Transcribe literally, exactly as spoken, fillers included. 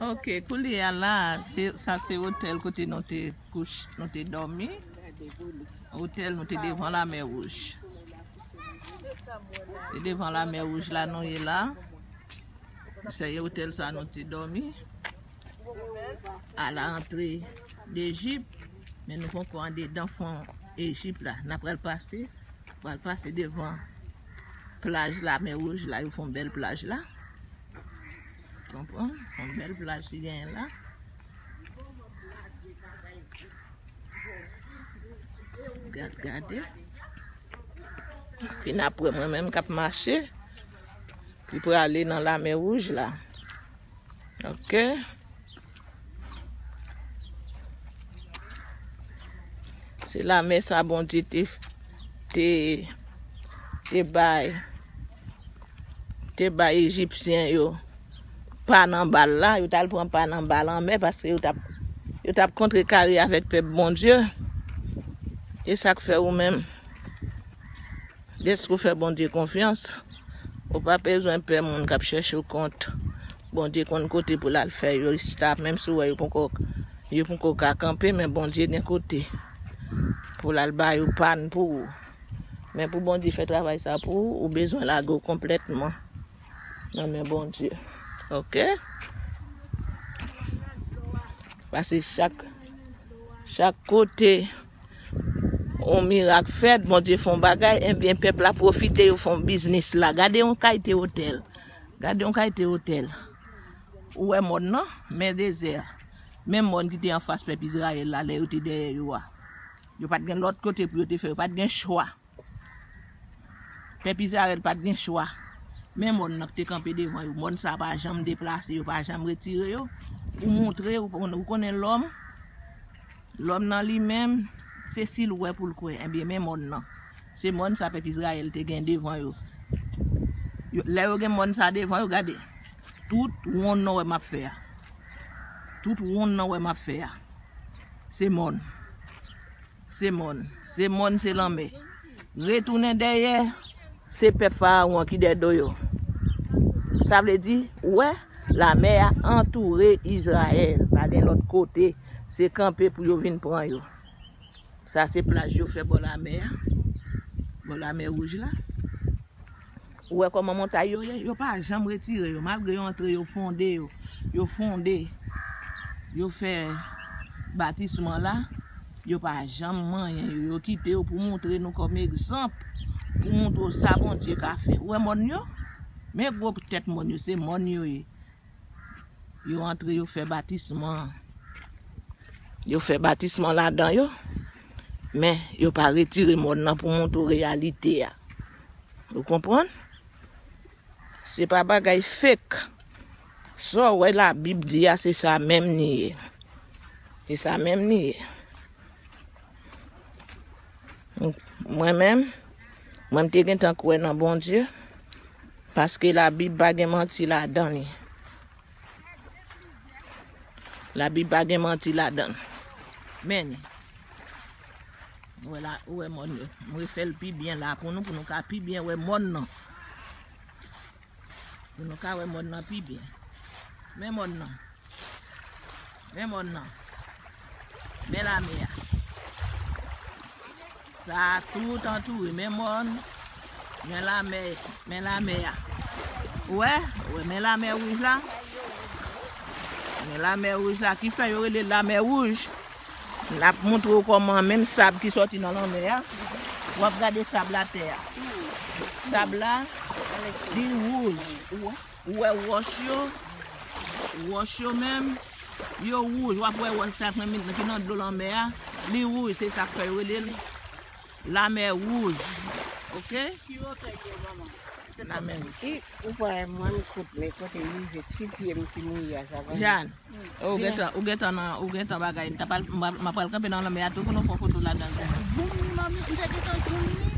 Ok, koulye a la, se, sa se otèl kote nou te kouch, nou te dòmi. Otèl nou te devan Lamè Wouj. Se devan Lamè Wouj la nou ye la. Se otèl sa nou te dòmi. A la antre Dejip, men nou poko andedan fon Ejip la. N ap pral pase, pral pase devan plaj Lamè Wouj la, yo fon bèl plaj la. Konprann? Yon bèl plaj ki genyen la. Gad, gade. Epi n ap wè mwen menm k ap mache. Ki prale nan Lamè Wouj la. Ok. Se lamè sa Bondye te, te, te bay, te bay Ejipsyen yo. Pa nan bal la, yo t al pran pa nan bal anmè paske yo t ap, yo t ap kontrekare avèk pèp Bondye. E sa k fè ou menm, dèske w fè Bondye konfyans, ou pa bezwen pè moun k ap chèche w kont. Bondye konn kote pou l al fè yo stop, menm si w wè yo poko, yo poko ka kanpe, men Bondye gen kote pou l al ba yo pàn pou ou. Men pou Bondye fè travay sa pou ou, ou bezwen lage w konplètman nan men Bondye. Ok? Paske chak, chak kote yon mirak fèt, Bondye fè yon bagay, ebyen, pèp la pwofite, yo fè yon biznis la. Gade yon kalite otèl. Gade yon kalite otèl. Ou wè mòn nan, men dezè. Men mòn ki te anfas pèp Izrayèl la, lè yo te dèyè yo a. Yo pa t gen lòt kote pou yo te fè, yo pa t gen chwa. Pèp Izrayèl pa t gen chwa. Men mòn nan ki te kanpe devan yo. Mòn sa a pa janm deplase, yo pa janm retire yo. Pou montre, ou, ou konnen lòm, lòm nan li menm, se si l wè pou l kwè. Ebyen, men mòn nan. Se mòn sa pèp Izrayèl te gen devan yo. Yo, lè yo gen mòn sa devan yo, gade. Tout wonn nan wè m ap fè a. Tout wonn nan wè m ap fè a. Se mòn. Se mòn. Se mòn, se lanmè. Retounen dèyè, se pèp Farawon an ki dèyè do yo. Sa vle di, ou wè, lamè a antoure Izrayèl. Pa gen lòt kote. Se kanpe pou yo vin pran yo. Sa se plaj yo fè bò lamè a. Bò lamè wouj la. Ou wè kòman montay yo ye? Yo pa janm retire yo. Malgre yo antre, yo fonde yo. Yo fonde. Yo fè batisman la. Yo pa janm manyen yo. Yo kite yo pou montre nou kòm egzanp. Pou montre w sa Bondye ka fè. Ou wè mòn yo? Men gwo tèt mòn yo. Se mòn yo ye. Yo antre, yo fè batisman. Yo fè batisman ladan yo. Men, yo pa retire mòn nan pou montre w reyalite a. Ou konprann? Se pa bagay fake. Sa w wè Labib di a, se sa menm li ye. Se sa menm li ye. Mwen menm, mwen m te gentan kwè nan Bondye, paske Labib pa gen manti ladan li. Labib pa gen manti ladan l. Men, ou wè la, ou wè mòn yo. M refè l pi byen la pou nou, pou nou ka pi byen wè mòn nan. Pou nou ka wè mòn nan pi byen. Men mòn nan. Men mòn nan. Men lamè a. Sa a tout antoure. Men mòn. Men lamè. Men lamè a. Ou wè? Ou wè, men lamè wouj la. Men lamè wouj la. Ki fè yo rele l lamè wouj? N ap montre w kòman menm sab ki sòti nan lanmè a, w ap gade sab la atè a. Sab la, li wouj. Ou wè wòch yo, wòch yo menm, yo wouj. W ap wè wòch la ki nan dlo lanmè a, li wouj. Se sa k fè yo rele l lamè wouj. Ok? Lamè wouj. Ou pa wè mòn kout men kote m rive, ti pye m ki mouri a, sa pa. Jàn, ou gentan, ou gentan nan, ou gentan bagay. M ta pral, m pa, m ap pral kanpe nan lanmè a tou pou nou fè yon foto ladan l tou. Boum, manmi, m te gentan di w li.